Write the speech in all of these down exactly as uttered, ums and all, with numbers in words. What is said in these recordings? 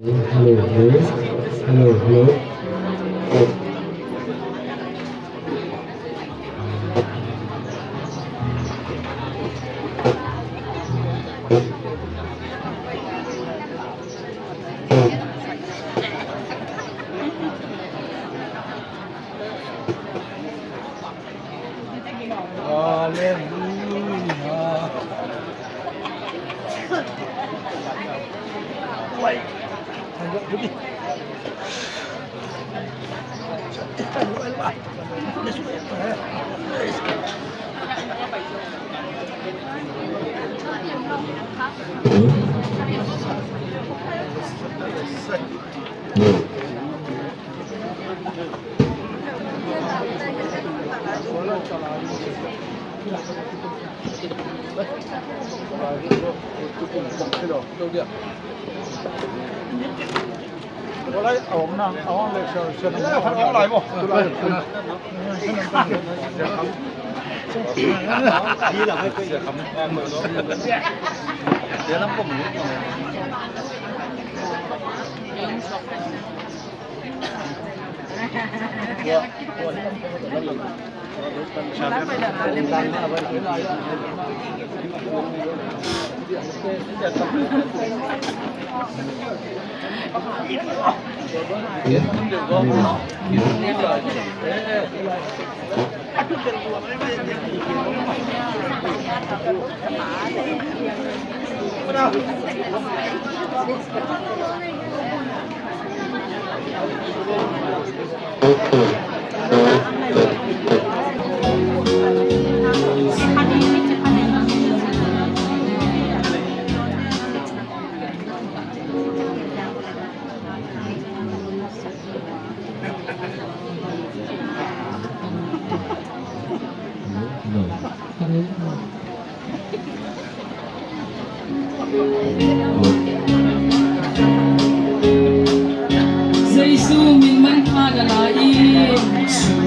Hello, hello. Hello, hello. Hallelujah. Jesu min manpha na lai in. Jesu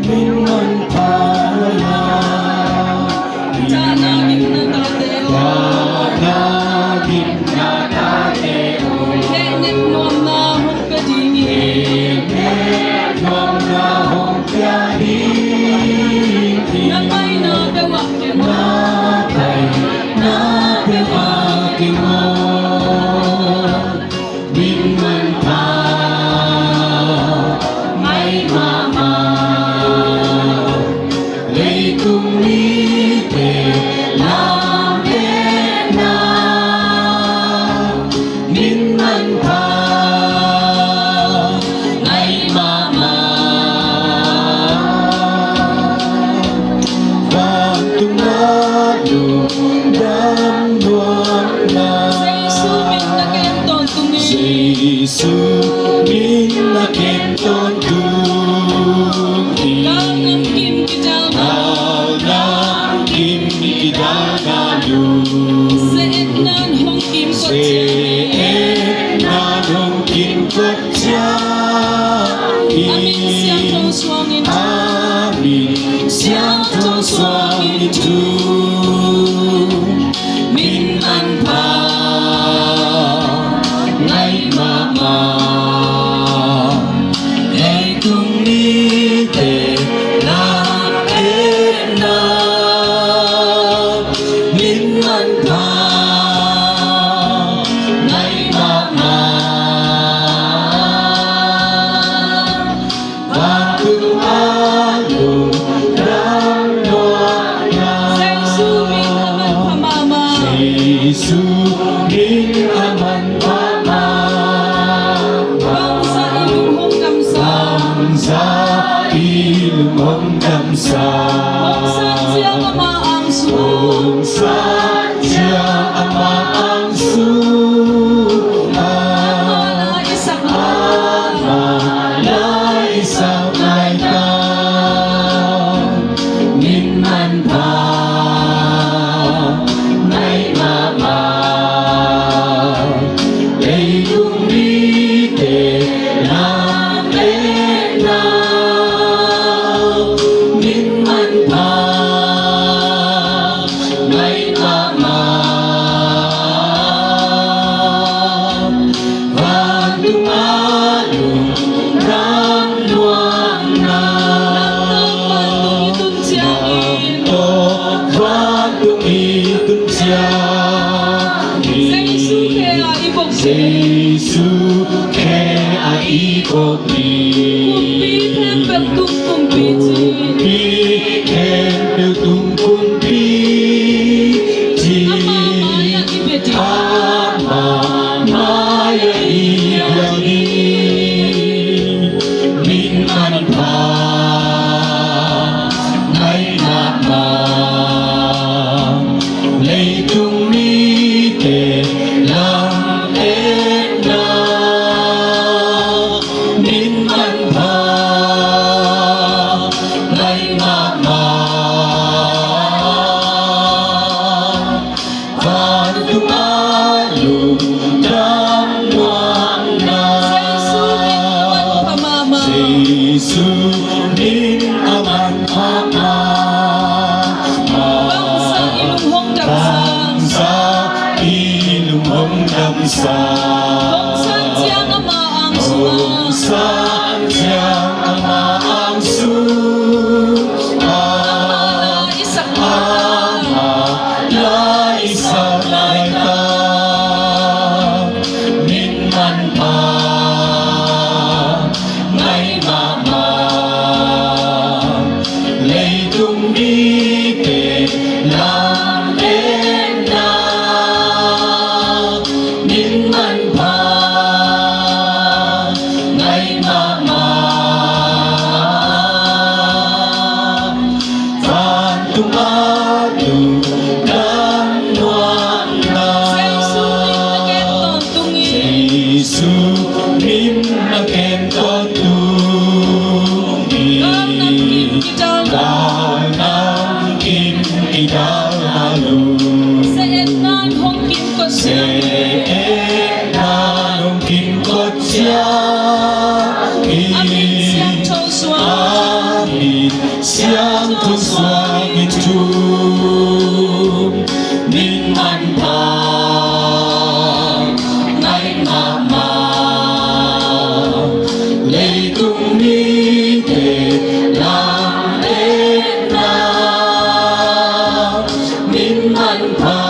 min manpha na lai. Thana gimna tate aw. Thana gimna tate aw. Hehnem nuamna hong pia ding hi. Hehnem nuamna hong pia ding hi. Na paina peuhah keng aw. Na paina peuhah keng aw. Min manpha ngai mahmah. Leitung mite lam etna. Min manpha ngai mahmah. Vantung a lungdam nuamna. Jesu min na kem tawntung hi. Jesu min na kem tawntung hi. Galnam kim kidalna. Galnam kim kidalna lum. Ze-etna'n hong kimkot ciang hi. Ze-etna'n hong kimkot ciang hi. A min siangtho suangin thu. A min siangtho suangin thu. Min manpha ngai mahmah. Leitung mite lam etna. Min manpha ngai mahmah. Vantung a lungdam nuamna. Jesu min a manpha mahmah. Jesu min a manpha mahmah. Bangzah i lung hong damsak. Bangzah i lung hong damsak. Hong sat ciang ama ang sung. Hong sat ciang ama ang sung. Ama la i sak lai. Ama la i sak laitak. Min manpha ngai mahmah. Leitung mite lam etna. Min manpha ngai mahmah. Tung a lungdam nuamna, nam tawh vantung i tun ciangin, nam tawh vantung i tun ciangin, Jesu khe a i bok ding, Jesu khe a i bok ding, kumpi khempeuh tung kumpi ci, kumpi khempeuh tung kumpi ci, ama mai-ah i bia ding, ama mai-ah i bia ding. Min manpha ngai mahmah, leitung mite lametna. Min manpha ngai mahmah, vantung a lungdam nuamna. Jesu min a manpha mahmah. Jesu min a manpha mahmah. Bangzah i lung hong damsak, bangzah i lung hong damsak, hong san ciang ama ang sungah, hong san ciang ama ang sungah, ama la i sak laitak, ama la i sak laitak, min manpha ngai mahmah, leitung mite lametna. Min manpha ngai mahmah, vantung a lungdam nuamna. Jesu min a kem tawntung in, Jesu min a kem tawntung in, galnam kim kidalna, galnam kim kidalna lo, se-etna in hong kimkot ciang, se-etna in hong kimkot ciang, a min siangtho suak, a min siangtho suak in thum. Min manpha ngai mahmah, leitung mite lametna. Min manpha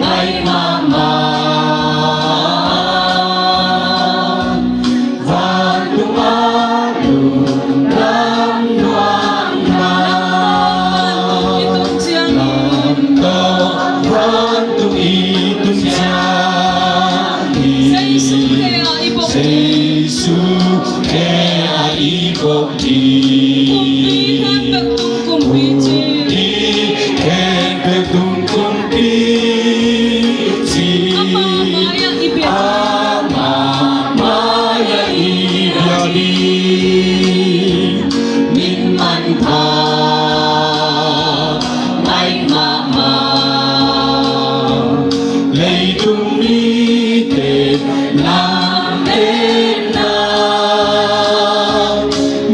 ngai mahmah, vantung a lungdam nuamna. Nam tawh vantung i tun ciangin, Jesu khe a i bok ding, Jesu khe a i bok ding, kumpi khempeuh tung kumpi ci, kumpi khempeuh tung kumpi ci, ama mai-ah i bia ding, ama mai-ah i bia ding. Min manpha ngai mahmah, leitung mite lametna.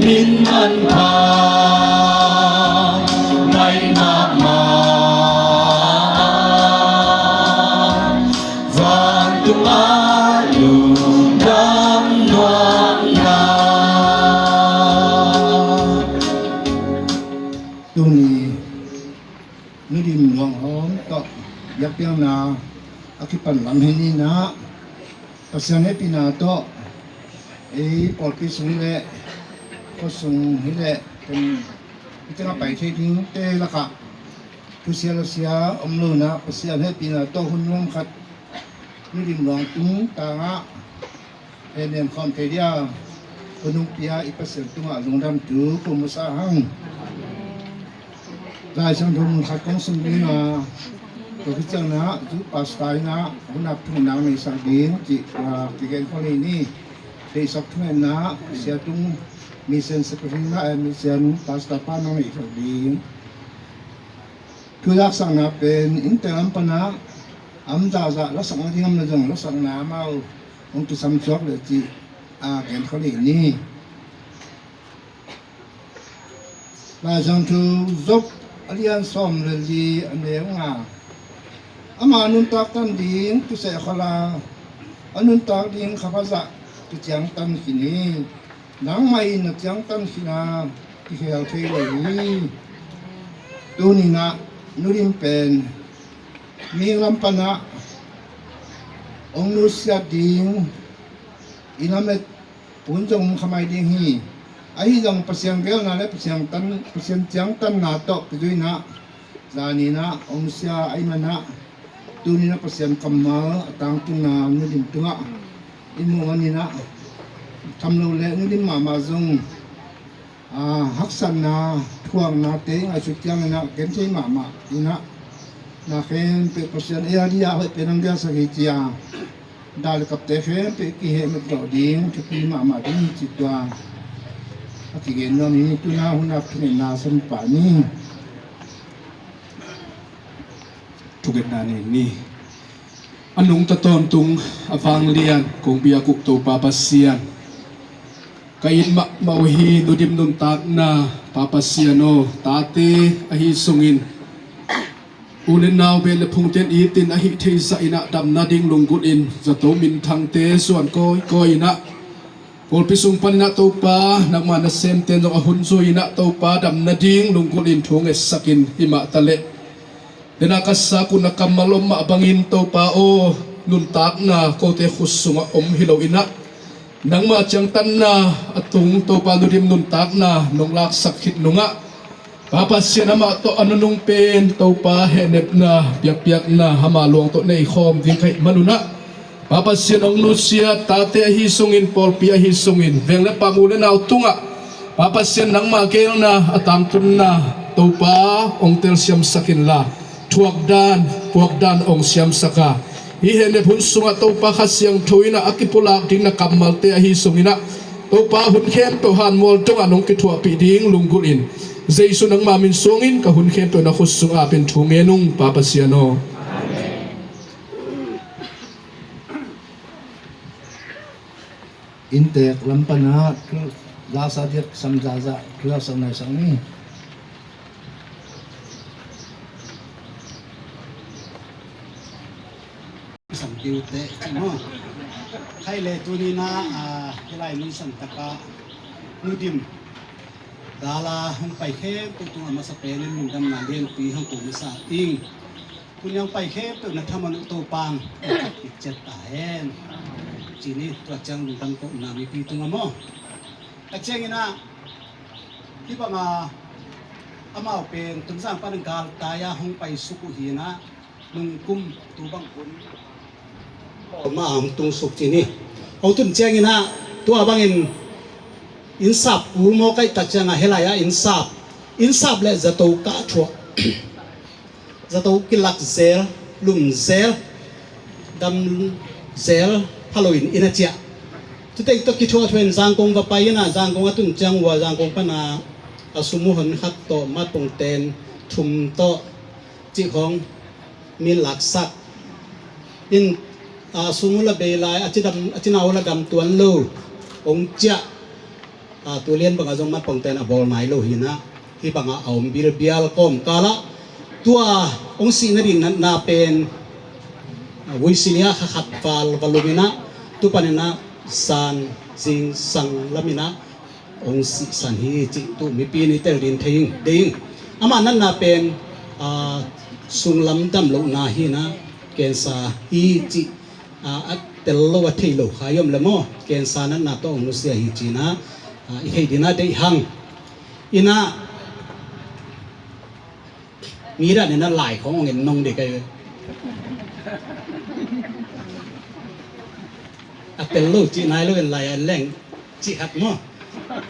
Min manpha ngai mahmah, vantung a lungdam nuamna. Tuni Nu Dim Luang Hawm tawh biakpiakna a kipan lam hi ni in ah, Pasian hehpihna tawh ei pawlpi sung hi leh, khuasung hi leh, ken hih tengah pai thei dingte lakah thusia lasia om lo in ah, Pasian hehpihna tawh hun nuam khat Nu Dim Luang tung tangah hehnem khawm thei dia hun hong pia i Pasian tungah lungdam thu ko masa hang. Laisiangtho mun khat kong sim ding a, tua khit ciangin ah zu pastor in ah hun ap thungetna neisak ding cih, ah, kigen khol hi ni. Deihsak thungetna, sia tung mission secretary in ah, eh, mission pastor pa in ah neisak ding. Thu laksakna pen innte lam pan ah, a om zahzah lasakna ding om leh zong lasakna amau hong kisam suak leh cih, ah, gen khol hi ni. Laisiangtho Job a lian sawm le li a neu nga. Ama nuntak tan ding kiseh khol a, A nuntak ding kha pha zah kiciangtan khin hi. Nangmah in na ciangtan khin a kikhel thei lo hi. Tuni-in ah Nu Dim pen mi lam pan ah hong nusiat ding i lamet hun zong om kha mai ding hi. Ahi zong Pasian geelna le Pasian tan, Pasian ciangtanna tawh kizui-in ah zani-in ah hong sia ahih man ah tuni-in ah Pasian kammal a tangtunna Nu Dim tungah i muh manin ah tham lo le Nu Dim mahmah zong, aa, haksatna, thuaknate i ngaihsut ciangin ah genthei mahmah in ah na khempeuh Pasian ei a dia hoih pen hong diasak hi ci-a, dah le kapte khempeuh kihehmet zawh ding thupi mahmah ding hi ci tua a kigen nuam hi. Tuna hun a thungetna san pah ni. Thungetna nei ni. A nungta tawntung a vanglian kong biak uh Topa Pasian, ka it mahmah uh hi. Nu Dim nuntakna, Pa Pasian aw, tate ahi sungin u le nau, beh le phungte in it in a hih theih zah in ah damna ding lunggulh in zato minthangte zuan kawikawi in ah pawlpi sung panin ah Topa nangma nasemte in zong a hun zui in ah Topa damna ding lunggulh in thu ngetsak in. Himah taleh dena ka sak uh na kammal om mah bangin Topa aw, nuntakna kote khut sungah om hi lo in ah nangma ciangtanna a tung Topa Nu Dim nuntakna nong laksak khit nungah Pa Pasian amah tawh a nunung pen Topa hehnepna biakpiakna ama luang tawh nei khawm ding ka hih manun ah Pa Pasian hong nusiat tate ahi sungin, pawlpi ahi sungin, veng le pang, u le nau tungah Pa Pasian nangma geelna a tangtunna Topa hong telsiamsak inla, thuak dan puak dan hong siamsak a, hih hehnep hun sungah Topa Kha Siangtho in ah a kipulak ding na kammalte ahi sungin ah Topa hun khempeuh hanmual tungah nong kithuahpih ding lunggulh in, Jesu nangma min suangin ka hun khempeuh na khut sungah ap in thu ngen ung, Pa Pasian aw. Inntek lam pan ah lasa diak sam zahzah thu laksak naisak ni. Sam kiu teh ci maw. Khai le tuni-in ah, ah, hih lai mun santak ah Nu Dim dala hong pai khempeuh tungah masa pen in lungdamna lianpi hong ko masa ing. Tuni hong pai khempeuh na thaman uh Topa in hong khat kik ciat ta hen. Ci ni. Tua ciang lungdam kohna mipi tungah maw. A ciangin ah hih bangah amau pen Tonzang pan galtai-a hong paisuk uh hi-in ah, nungkum tu bang hun mah hong tungsuk ci ni. Hong tun ciangin ah tua bangin innsap kul maw, kaihtak ciangah hih lai-ah innsap, innsap le zato kah thuak, zato kilak zel, lum zel, dam zel, pha loin inn a ciah. Tuate tawh kithuahthuah in Zangkong va pai in ah, Zangkong a tun ciang uh a Zangkong pan a, a sum uh hon khat tawh, matpongten thum tawh cih khawng min laksak in, a sum uh la bei lai, a cidam, a cina uh la dam tuan lo, hong ciah. A, tu lian bangah zong matpongten a bawl nai lo hi-in ah, hih bangah a om bilbial kawmkal ah tua hong sih nading natna pen, a, Vuisilia kha khat val va lum in ah, tu panin ah zan zingsang lamin ah hong sihsan hi cih tu mipi in i tel ding thei ding. Amah natna pen, a, sunglam dam lohna hi-in ah, cancer hi cih, a, a tel lo, a thei lo kha i om le maw, cancer natna tawh hong nusia hi ci-in ah, a, i theih ding ah deih hang. In ah, mi dan in ah lai khawng hong en nong dek ahi ve. A tel lo cih nai lo in lai a en leng cih khat maw.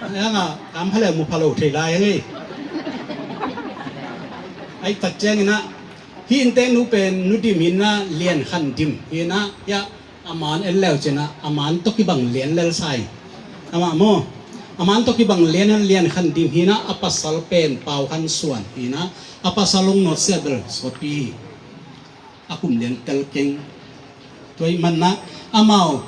Hang a kam pha le mu pha lo thei lai hang ei. Ahih tak ciangin ah, hih inntek nu pen Nu Dim hi-in ah, Lian Khan Dim hi-in ah, hiah a man en leu cin ah, a man tawh kibang lian lel sa hi. Amah maw, a man tawh kibang lian, Lian Khan Dim hi-in ah, a pasal pen Pau Khan Suan hi-in ah, a pasal hong nawtsiat bel suapi hi. A kum lian tel keng. Tua ahih manin ah amau,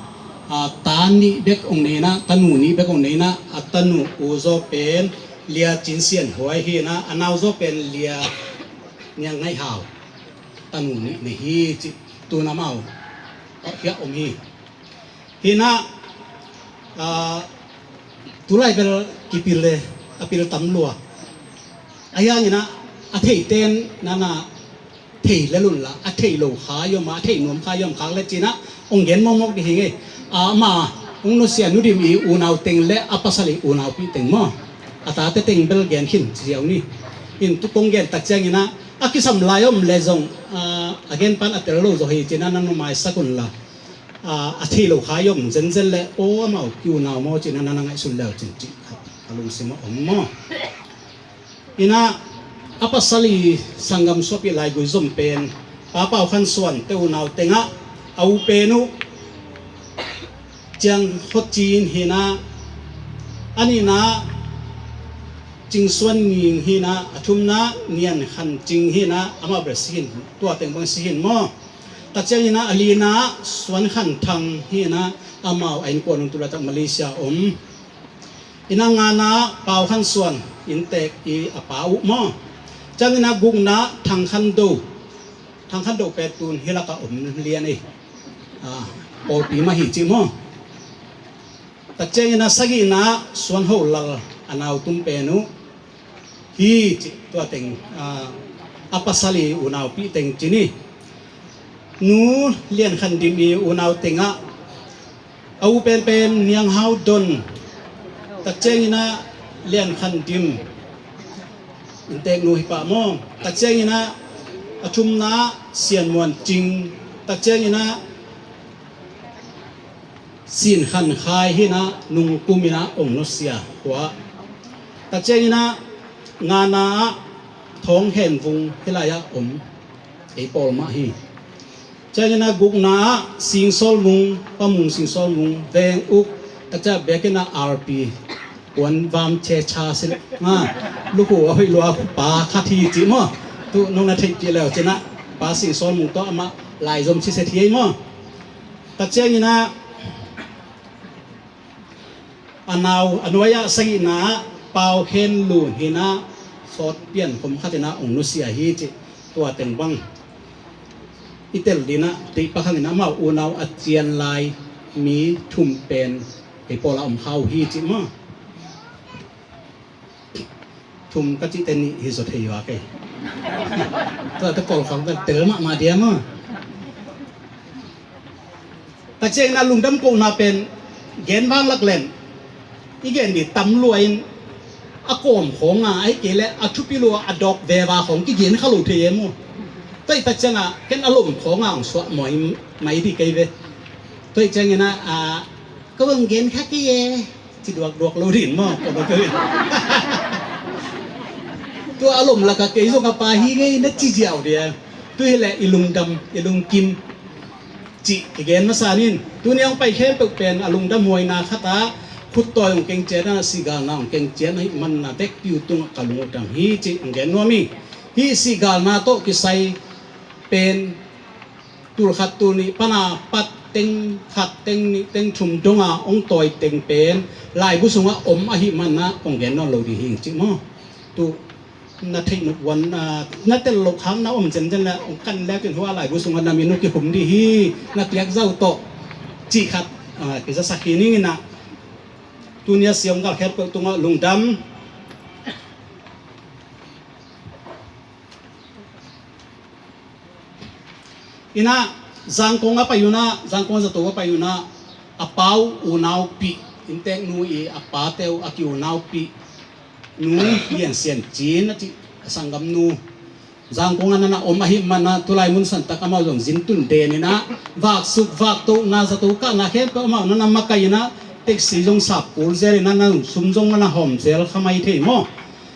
a, ta nih bek hong nei in ah, tanu nih bek hong nei in ah, a tanu U Zaw pen Lia Cin Sian Huai hi-in ah, a nau zaw pen Lia Niang Ngaih Hau, tanu nih nei hi cih tu-in amau hiah om hi. Hi inah, ah, tulai bel kipil le, a pil tam lua. A hiang inah, a theiten nana thei le lunla, a thei lo kha i om a, a thei nuam kha i om khak le ci inah, hong gen mawkmawk dih hi ngei. Ah, ama, hong nusia Nu Dim i unau teng le a pasal i unaupi teng maw, a tate teng bel gen khin ci ziau ni. In tu kong gen tak ciang inah, a kisam lai om le zong, ah, a gen pan a tel lo zaw hi ci inah, nang maisak unla. Ah, a thei lo kha i om zenzen le, aw, amau ki unau maw ci inah, nana ngaihsun leu cin ci, a lungsim a om maw. Inah, a pasal i sanggam suap i laigui zom pen, Pa Pau Khan Suan te unau tengah, a u pen uh, Ciang Khot Cin hi inah, a nihna, Cing Suan Ning hi inah, a thumna, Nian Khan Cing hi inah, amau bel si hin, tua teng bang si hin maw. Tak ciang inah, a lina, Suan Khan Thang hi inah, amau a innkuan uh tu laitak Malaysia om. Inah ngana, Pau Khan Suan, inntek i a pa uh maw. Ciang inah gukna, Thang Khan Do. Thang Khan Do pen tun hi lakah om lian ei. Ah, pawlpi mah hi ci maw. Tak ciang inah sagihna, Suan Ho Lal, a nau tum pen uh. Hi ci, tua teng, ah, a pasal i unaupi teng ci ni. Nu Lian Khan Dim i unau tengah, a u penpen Niang Hau Don, tak ciang inah Lian Khan Dim, inntek nu hi pah maw. Tak ciang inah a thumna Sian Muan Cing, tak ciang inah Sin Khan Khai hi inah, nung kum inah hong nusia khua. Tak ciang inah ngana ah Thawng Hen Vung hi lai-ah om, ei pawl mah hi. Ciang inah gukna ah Sing Sawl Mung, Pa Mung Sing Sawl Mung, Veng Uk, tak ciang bek inah R P, Puan Vam Che Cha Sil, nga, lukhu a hoih lua pa khat hi ci maw. Tu nong na theihpih leu ci inah, Pa Sing Sawl Mung tawh amah laizom ci set hi ei maw. Tak ciang inah, a nau, a nuai-ah sagihna ah Pau Khen Lun hi inah, sawt pian khom khat inah hong nusia hi ci, tua teng bang. I tel dih inah, tei pakhang inah amau unau a cian lai mi thum pen, ei pawl ah om kha uh hi ci maw. Thum ka cihte nih hi zaw thei uh a kei. Tua te pawl khang pen tel mahmah dia maw. Tak ciang inah lungdam kohna pen gen vang lak len, i gen dih tam lua in, a kawm khawng a, ahih kei leh a thupi lua a dawk veva khawng kigen kha lo thei e maw. Tua i tak ciangah ken a lom khawng a hong suah mai, mai dih kei ve. Tua i ciang inah, ah, ka bang gen kha kei e. Ci duakduak lo ding maw, ka bang kei. Tua a lom lakah kei zong a pa hi ngei na ci ziau dia. Tu hi leh i lungdam, i lungkim cih kigen masa ning. Tuni hong pai khempeuh pen a lungdam huaina khatah, khuttawi hong keng ciat a, sihgalna hong keng ciat ahih manin a, dekpi uh tungah ka lungdam hi cih hong gen nuam hi. Hih sihgalna tawh kisai pen tul khat tul nih pan a pat teng khat teng nih teng thum dong a hong tawi teng pen laibu sungah om ahih manin a hong gen nawn lo ding hi ing cih maw. Tu na theih nop uan, ah, na tel loh khak na om zenzen le hong kan lek in hua laibu sungah na min uh kikhum ding hi, na piak zau tawh cih khat, ah, kizasak hi ning inah. Tuni a siam galkhiat peuh tungah lungdam. Inah, Zangkong a pai unah, Zangkong zato a pai unah, a pa uh unaupih, inntek nu i a pate uh a kiunaupih, Nu Lian Sian Cin a cih a sanggamnu. Zangkong a nana om ahih manin a, tulai mun santak amau zong zin tun den inah, vaksuk, vaktohna, zato kahna khempeuh amau nana makai inah, taxi zong sap kul zel inah, na sum zong nana hawm zel kha mai thei maw.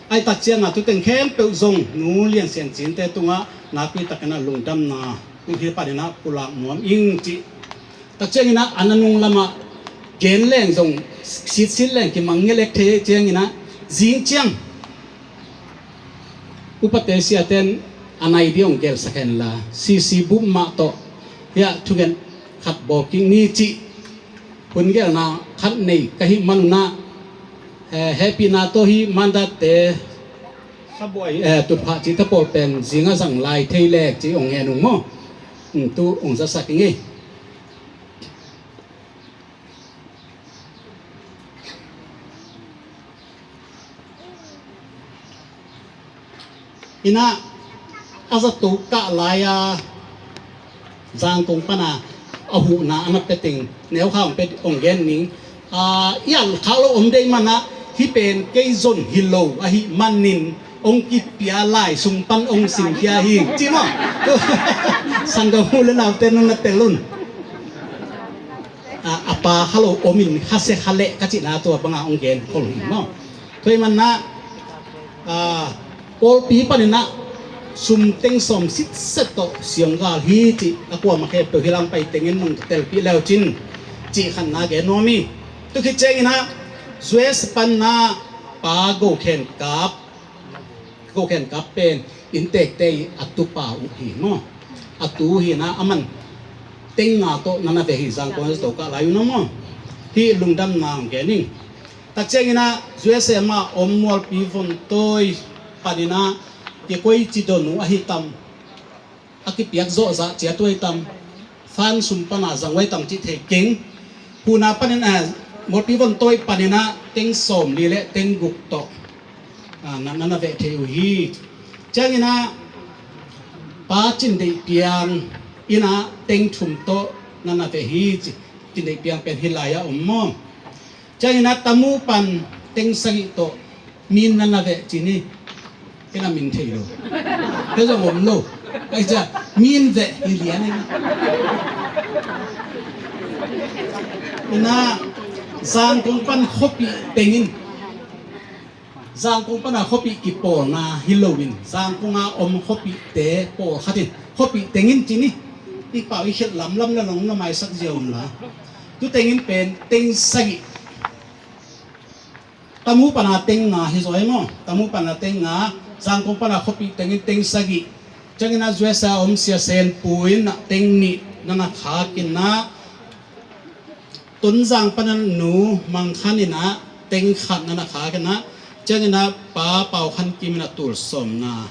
Ahih tak ciangah tu teng khempeuh zong Nu Lian Sian Cinte tungah nakpi takin a lungdamna tung hi panin a pulak nuam ing cih. Tak ciangin a, a nanung lamah gen leng zong sitsit leng kimang ngelek thei ciangin a, zing ciang upate siaten a nai ding hong gelsak henla, C C bup mah tawh hiah thungen khat bawl kik ni cih hun gelna khat nei ka hih manun a, eh, hehpihna tawh hih mandatte, eh, tutphah cihte pawl pen zing a zang lai thei lek cih hong ngen ung maw. Hmm, tu hong zasak ing ei. Inah a zato kah lai-a Zangkong pana a huhna a na pia teng neukha hong pia hong gen ning. A, i al khak lo om dei manah hih pen kei zon hi lo ahih manin hong kipia lai sung pan hong simkhia hi ci maw? Sanggam u le naute nong na tel un. A, a pa kha lo omin kha se kha leh ka cihna tua banga hong gen khol hi maw? Tua ahih manah a, pawlpi paninah sum teng sawm sitset tawh sionggal hi cih a kuama khempeuh hi lang pai tengin nong telpih leu cin cih khatna gen nuam hi. Tu khit cianginah U S panah pa Go Khen Kap, Go Khen Kap pen inntekte i a tupa uh hi maw? A tu uh hinah a man teng nga tawh na na ve hi Zangkong a zato kah lai uh na maw? Hih lungdamna hong gen ing. Tak cianginah U S A mah om Mualpi Vontawi paninah kikoici don uh ahi tam, a kipiak zawhzah ciat uh ahi tam, fan sum pana zang uh ahi tam cih thei keng. Huhna panin, eh, Mualpi Vontawi paninah teng sawmli le teng guk tawh, ah, na, na na veh thei uh hi. Cianginah pa Cin Deih Piang innah teng thum tawh na na veh hi ci. Cin Deih Piang pen hih lai-ah om maw? Cianginah Tamu pan teng sagih tawh min na na veh ci ni. Kei na min thei lo. Kei zong om lo. Kei cia min veh hi lian hi. Inah Zangkong pan khuapih tengin, Zangkong pana khuapih kipawlna hi loin Zangkong a om khuapihte pawlkhat in khuapih tengin ci ni. I pau i khelh lamlam le nong na maisak zia om la. Tu tengin pen teng sagih. Tamu pana teng nga hi zaw hi maw? Tamu pana teng nga, Zangkong pana khuapih tengin teng sagih. Cianginah U S A om Sia Sen Pu in teng nih na na khak inah, Tonzang pana Nu Mang Khan inah teng khat na na khak inah, cianginah pa Pau Khan Kim inah tul sawm nga.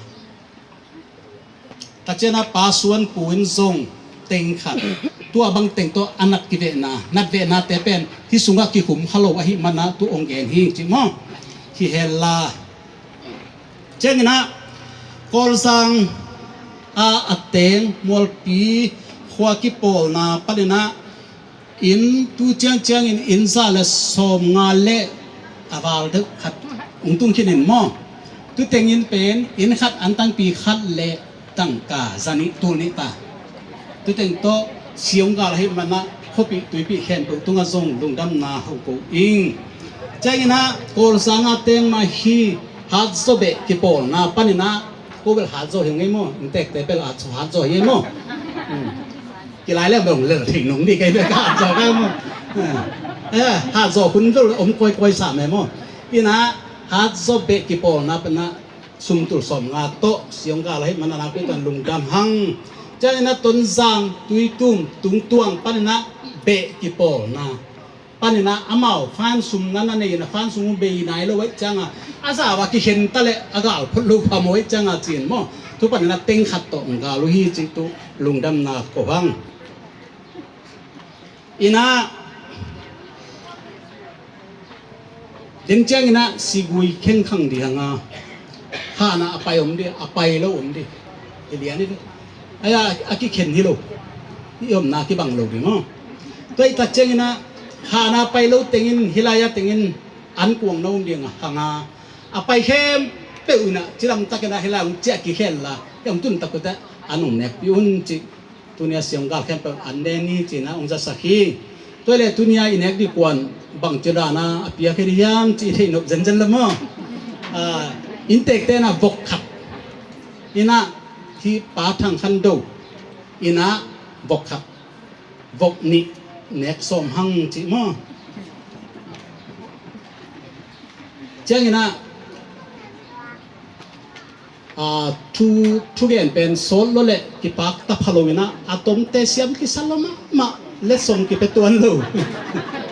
Tak cianah pa Suan Pu in zong teng khat. Tua bang teng tawh a nat kivehna, nat vehnate pen hih sungah kikhum kha lo ahih manah tu hong gen hi ci maw? Hi hel la. Cianginah Kawlzang a a teng Mualpi khua kipawlna paninah inn tu ciangciangin inn za le sawm nga le a val deuh khat hong tung khin in maw? Tu tengin pen inn khat an tangpi khat le tangka za nih tul nih ta. Tu teng tawh sionggal ahih manah khuapih tuipih khempeuh tungah zong lungdamna ho ko ing. Cianginah Kawlzang a teng mah hi, Hatzaw beh kipawlna paninah, ko bel Hatzaw hi ngei maw? Inntekte bel Hatzaw hi ngei maw? Hmm. Kilai leng bel hong lel thei nung dih kei bek ka Hatzaw ka maw? Eh, eh, Hatzaw hun bel om kawikawi sa me maw? Inah Hatzaw beh kipawlna panah sum tul sawm nga tawh sionggal ahih manah nakpi tuan lungdam hang. Cianginah Tonzang Tuitum Tungtuang paninah beh kipawlna paninah amau fan sum na na nei inah fan sum uh bei nai lo ahih cianga a zau a kikhen ta leh a gal phot lo phamawh ahih cianga ci-in maw? Tu paninah teng khat tawh hong gal uh hi cih tu lungdamna ko hang. Inah den cianginah Sigui khengkhang dih hanga, hana a pai om dih, a pai lo om dih. Hi lian hi ve. Aia a kikhen hi lo. Hi omna kibang lo dih maw? Tua hi tak cianginah hana pai lo tengin hih lai-a tengin an kuang na om dih hanga, a pai khempeuh inah cidamtakinah hih lai hong ciah kikhen la, hih hong tuntak uh teh an hong nekpih un cih. Tunia sionggal khempeuh an ne ni cinah hong zasak hi. Tua hi leh tunia i nek dih kuan bangci dana a piak hi dih hiam cih i theih nop zenzen la maw? Ah, inntekte inah vok khat inah hih pa Thang Khan Do inah vok khat, vok nih nek sawm hang cih maw? Cianginah ah, thu, thugen pen sawt lo le kipak ta pha lo inah a tomte siam kisa lo mahmah, letsong kipia tuan lo.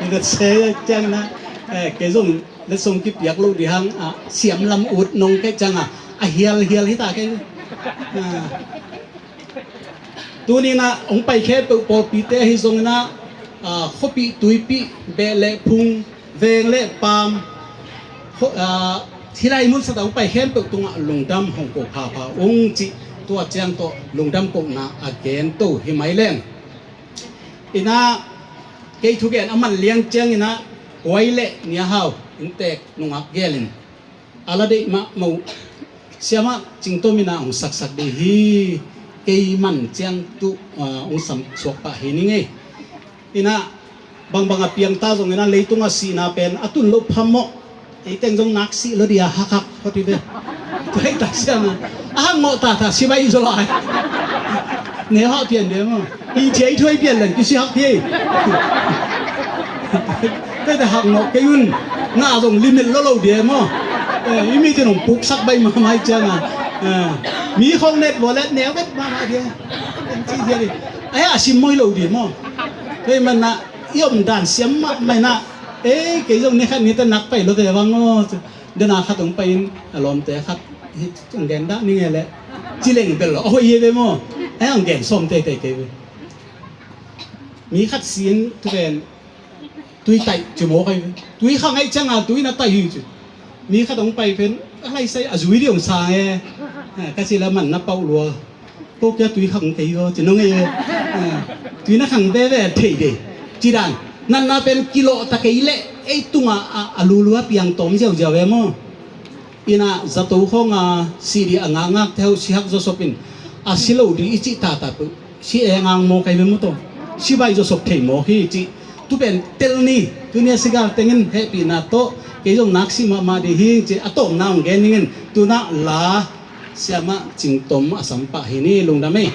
Let's say cianginah, eh, kei zong letsong kipiak lo dih hang, ah, siam lam ut nong kei cianga a hialhial hi ta kei. Ah. Tuninah hong pai khempeuh pawlpite ahi zonginah, ah, khuapih tuipih, beh le phung, veng le paam, kho-, ah, Hih lai mun sat a hong pai khempeuh tungah lungdam hong ko phapha ung cih tua ciang tawh lungdam kohna a gen to hi mai leng. Inah kei thugen a man liang ciang inah Huai le Nia Hau inntek nungak gelin a la deih mahmah uh Siamah Cing Tom inah hong saksak dih hi. Kei man ciang tuh hong sam suak pah hi ning ei. Inah bangbang a piang ta zong inah leitung a sihna pen a tun loh phamawh. Ei teng zong nak sih lo dia hakhak phot hi ve. Tua hi ta siang a, a hak ngawh ta ta si baih zaw lai. Ne hak pian dia maw. Hi thiai thuai pian leng kisi hak hi. Tete hak ngawh kei un. Ngah zong limit lo lo dia maw. I mi tin hong puksak baih mahmah hi ciang a, mi khong net wallet neu vet mahmah dia. Ai a sim moi lo dia maw. Kei man na i om dan siam mahmah inah. Ei kei zong ni khat ni te nak pai lo ve vang aw. Dena khat hong pai in a lawmte khat hong gen dah ni nge leh ci leng bel lo a hoih hi ve maw. Ai hong gen sawm teitei kei ve. Mi khat sin tuven tui taih ci maw kai ve. Tui kha ngaih cianga tui na taih hi ci. Mi khat hong pai pen a laisai a zui dih hong sang e. Ka ci la man na pauh lua. Ko kia tui khang kei aw ci nong ei. Tui na khang veve thei de. Ci dan natna pen kilawh ta kei leh ei tungah a lulua piang tawm ziauziau e maw. Inah zato khawng a si dih a ngakngak theu si hak zawsop in a si lo dih i cih tata peuh si e ngang maw kai ve maw taw. Si baih zawsop thei maw hi cih tu pen tel ni. Tuni a sigal tengin hehpihna tawh kei zong nak si mahmah dih hi cih a tawmna hong gen ning in tunah la Siamah Cing Tom a sam pah hi ni. Lungdam ei.